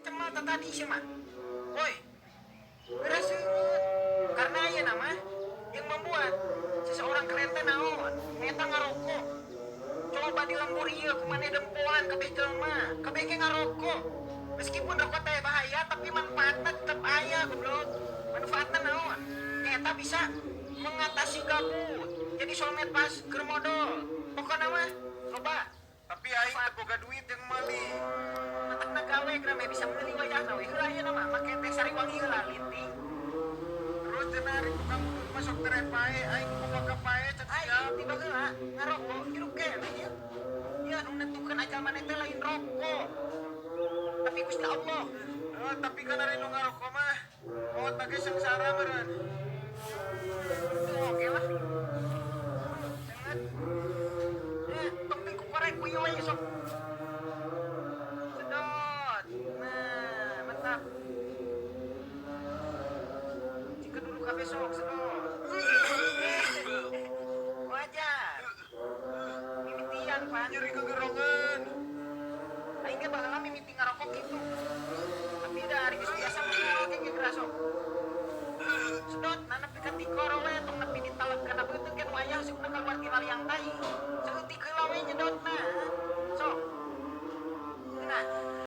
Cemal teh tadi sih mah. Woi, geura seungeut. Karena ayeuna mah yang membuat seseorang keren teh naon? Nyaeta ngarokok. Coba di lembur ieu ku maneh dempoan kabeh jelema, kabeh ge ngarokok. Meskipun rokok teh bahaya, tapi manfaatna tetep aya, goblok. Manfaatna naon? Nyaeta bisa mengatasi gabut. Jadi soulmate pas keur modol. Pokona mah loba. Tapi aing teu boga duit yang meuli. Matakna gawe geura meh bisa meuli wayahna we. Heula ayeuna mah make teh Sariwangi heula linting. Terus cenah ari tukang udut mah sok tere pae, aing boga ka pae can Aing siap. Tiba heula ngarokok hirup keneh ya. Ya, nu nentukeun ajal maneh teh lain rokok. Tapi Gusti Allah. Eh, tapi kan ari nu ngarokok mah maot ge sengsara meureun. Itu oke lah. Sangat. Eh, tong ku korek ku ieu we sok. Sedot. Nah, mantap. Jika dulu kabeh sok sedot. Wajar. Mimitian, Pak. Nyeri kegerongan. Aing ge baheula